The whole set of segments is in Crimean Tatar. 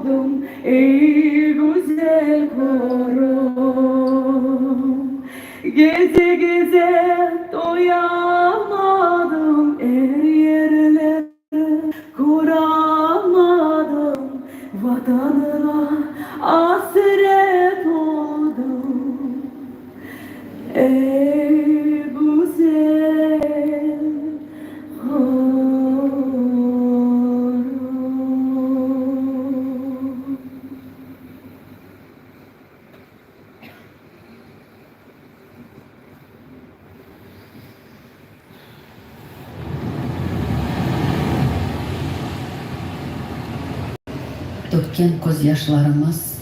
Oldım, ey güzel Qırım. Geze-geze toyamadım, er yerleri köralmadım, Vatanıma asret oldım, ey güzel Qırım. Tökken közyaşlarımız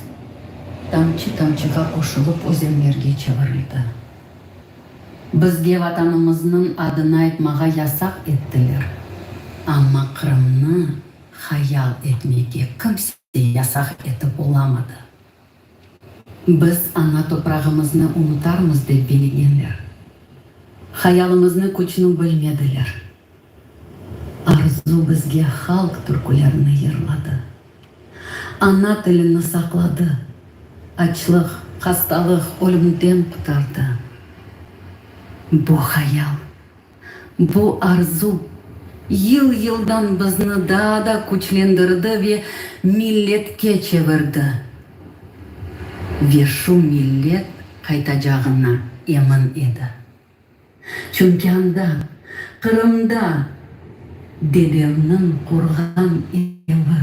tamçı-tamçığa qoşulıp özenlerge çevirildi. Bizge Vatanımıznıñ adını aytmağa yasaq ettiler, amma Qırımnı hayal etmege kimse yasaq etip olamadı. Biz ana toprağımıznı unutarmız dep belegenler. Hayalımıznı küçnü bilmediler. Arzu bizge halq türkülerini yırladı. Ana tilini saqladı, açlıq, hastalıq, ölümden qutardı. Bu hayal, bu arzu yıl-yıldan bizni daa da küçlendirdi ve milletke çevirdi. Ve şu millet qaytacağına emin edi. Çünki anda, Qırımda, dedemniñ qurğan evi,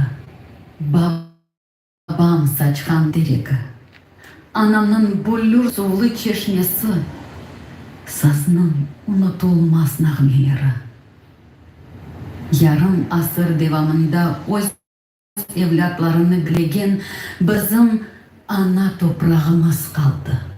babam saçqan teregi, anamnıñ büllür suvlı çeşmesi, saznıñ unutulmaz nağmeleri, yarım asır devamında öz evlâtlarını bilegen bizim ana toprağımız qaldı.